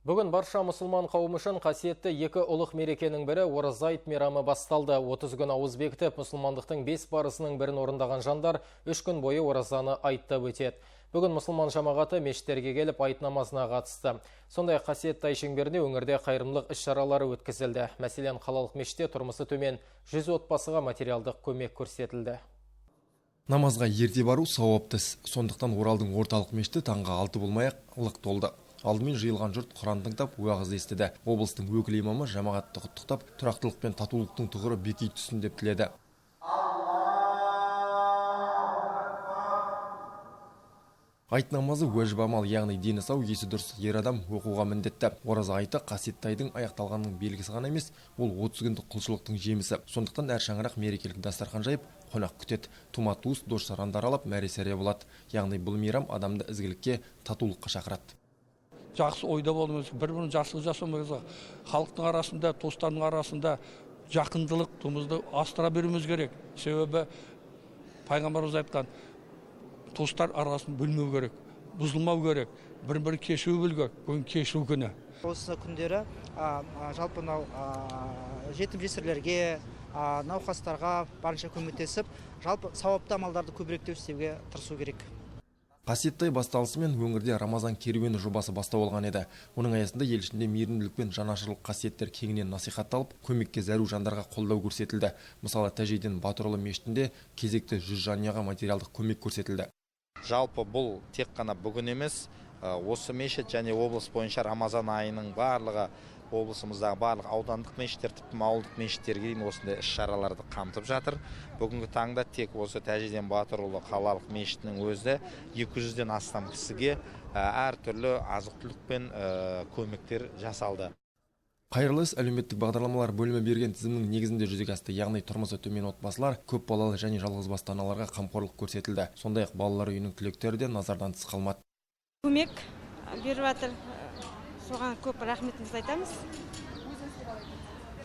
Бүгін барша мұсылман қауымы үшін қасиетті екі ұлық мерекенің бірі Ораза айт мейрамы басталды. 30 күн ауыз бекітіп, мұсылмандықтың 5 парызының бірін орындаған жандар 3 күн бойы оразаны айттап өтеді. Бүгін мұсылман жамағаты мешіттерге келіп айт намазына қатысты. Сондай-ақ қасиетті ай шеңберінде өңірде қайырымдылық іс-шаралары өткізілді. Мәселен, қалалық мешітте тұрмысы төмен 100 отбасыға материалдық көмек көрсетілді. Намазға ерте бару сауапты іс. Сондықтан Оралдың орталық мешіті таңғы 6 болмай-ақ лық толды. Алдымен жиылған жұрт Құран тыңдап, уағыз естіді. Облыстың өкіл имамы жамағатты құттықтап, тұрақтылық пен татулықтың тұғыры беки түссін деп тіледі. Айт намазы уәжіп амал, яғни дені сау, есі дұрыс ер адам оқуға міндетті. Ораза айты қасиетті айдың аяқталғанының белгісі ғана емес, ол 30 күндік құлшылықтың жемісі. Сондықтан әр шаңырақ мерекелік дастархан жайып, қонақ күтеді. Тума туыс, дос жаранды аралап, мәре-сәре болады. Яғни бұл мейрам адамды ізгілікке, татулыққа шақырады. Жақсы ойда болуымыз, бір-бірін жақсылық жасауымыз, халықтың арасында, туыстардың арасында жақындылығымызды астыра беруіміз керек. Себебі пайғамбарымыз айтқан, туыстар арасын бөлмеу керек, бұзылмау керек, бір-бірін кешіру білу керек. Бүгін кешіру күні. Осы күндері жалпы мынау жетім жесірлерге, науқастарға барынша көмектесіп, жалпы сауапты амалдарды көбіректеу істеуге тырысу керек. Қасиетті ай басталысымен өңірде Рамазан керуені жобасы бастау алған еді. Оның аясында ел ішінде мейірімділік пен жанашырлық қасиеттер кеңінен насихатталып, көмекке зәру жандарға қолдау көрсетілді. Мысалы, Тәжейден Батырұлы мешітінде кезекті 100 жанұяға материалдық көмек көрсетілді. Жалпы бұл тек қана бүгін емес, осы мешіт және облыс бойынша Рамазан айының барлығы, облысымыздағы барлық аудандық мешіттер, тіпті ауылдық мешіттерге дейін осындай іс-шараларды қамтып жатыр. Бүгінгі таңда тек осы Тәжиден Батырұлы қалалық мешітінің өзі 200-ден астам кісіге әртүрлі азық-түлік пен көмектер жасалды. Қайырлы іс әлеуметтік бағдарламалар бөлімі берген тізімнің негізінде жүзеге асты. Яғни тұрмысы төмен отбасылар, көп балалы және жалғызбасты аналарға қамқорлық көрсетілді. Сондай-ақ балалар үйінің түлектері де назардан тыс қалмады. Көмек беріп жатыр. Соған көп рахметімізді айтамыз.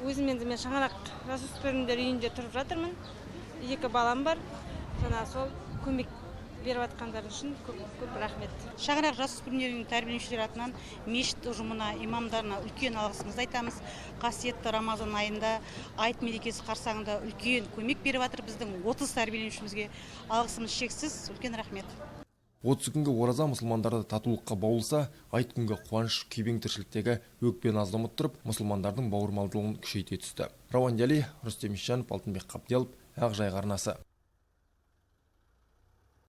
Өзім енді мен шаңырақ жасөспірімдер үйінде тұрып жатырмын. 2 балам бар. Жаңа сол көмек беріп жатқандары үшін көп, көп рахмет. Шаңырақ жасөспірімдер үйінің тәрбиеленушілері атынан мешіт ұжымына, имамдарына үлкен алғысымызды айтамыз. Қасиетті Рамазан айында айт мерекесі қарсаңында үлкен көмек беріп жатыр біздің 30 тәрбиеленушімізге. Алғысымыз шексіз, үлкен рахмет. 30 күнгі ораза мұсылмандарды татулыққа баулыса, айт күнгі қуаныш күйбең тіршіліктегі өкпе назды ұмыттырып, мұсылмандардың бауырмалдығын күшейте түсті. Рауан Дәли, Рүстем Ишанов, Алтынбек Қабделов, Ақжайық арнасы.